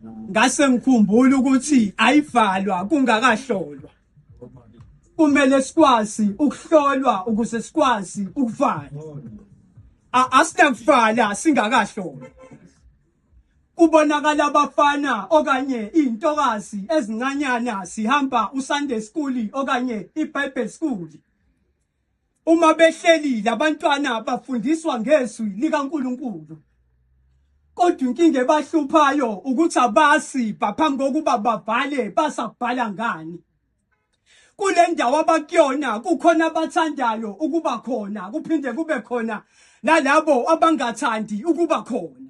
Ngase ngikhumbula ukuthi ayivalwa kungakahlolwa. Kumele sikwazi ukuhlolwa ukuze sikwazi ukuvala. Asinakuvala singakahlolwa. Kubonakala abafana okanye izintokazi ezincanyana sihamba uSunday school okanye iBible school. Uma behleli labantwana bafundiswa ngezwi likaNkuluNkulu. Kodwa inkinga ebahluphayo ukuthi abasi baphambi kokuba babhale basakubhala ngani. Kule ndawo abakuyona kukhona abathandayo ukuba khona kuphinde kube khona nalabo abangathandi ukuba khona.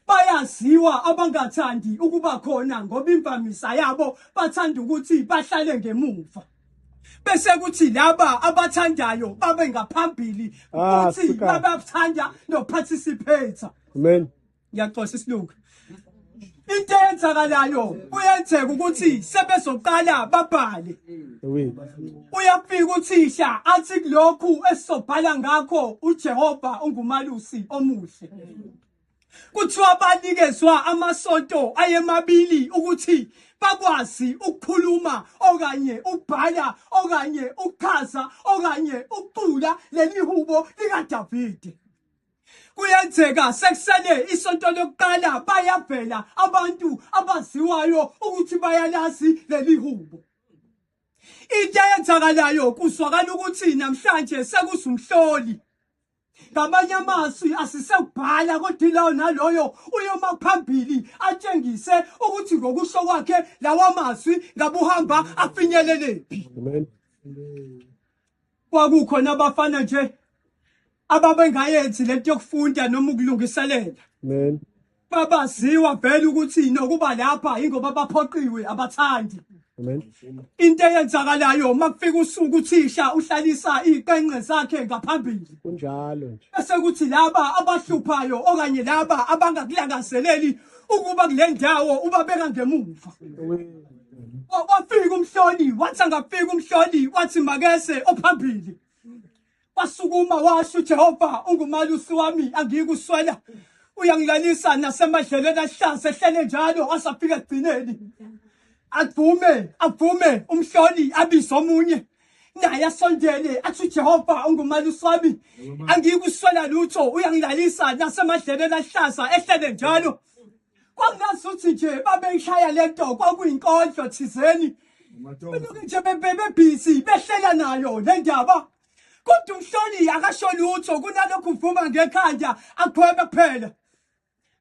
Bayaziwa abangathandi ukuba khona ngoba imvamisa yabo bathanda ukuthi bahlale ngemuva. Bese kuthi laba abathandayo babe ngaphambili Ah, futhi suka. babathanda no participate. Amen. Ngiyaxoxa isilungu. Into eyenzakalayo kuyenzeka ukuthi sebezoqala babhale. Oui. Uyafika uthisha athi kulokhu esisobhala ngakho uJehova ungumalusi omuhle. Kuthiwa banikezwa amasonto ayemabili ukuthi bakwazi ukukhuluma okanye ukubhala okanye ukuchaza okanye ukucula leli hubo likaDavide. Kuyenzeka sekusele isonto lokuqala bayavela abantu abaziwayo ukuthi bayalazi leli hubo. Into eyenzakalayo kuzwakala ukuthi namhlanje sekusumhloli. Ngamanye amazwi asisekubhala kodwa ilowo naloyo uyoma phambili atshengise ukuthi ngokusho kwakhe lawa mazwi ngabuhamba afinyelelephi. Amen. Kwakukhona abafana nje ababengayenzi lento yokufunda noma ukulungiselela. Amen. Babaziwa vele ukuthi nokuba lapha ingoba baphoqiwe abathandi. Amen. Into eyenzakalayo uma kufika usuku uthisha uhlalisa iqenqe zakhe ngaphambili. Kunjalo nje. Bese kuthi laba abahluphayo okanye laba abangakulangazeleli ukuba kule ndawo ubabeka ngemuva. Oui. Wafika umhloli wathi angafika umhloli wathi makese ophambili. Wasukuma washo uJehova ungumalusi wami angiyikuswela. Uyangilalisa nasemadlelweni ahlaza ehlele njalo asafika ekugcineni. Avume avume umhloli abize omunye naye asondele athi uJehova ungumalusi wami angiyikuswela lutho uyangilalisa nasemadlelweni ahlaza ehlele njalo. Kwakungazuthi nje babeyishaya lento kwakuyinkondlo thizeni. Belokhu nje bebebhizi behlela nayo le ndaba. Kodwa umhloli akasho lutho kunalokhu uvuma ngekhanda akhwebe kuphela.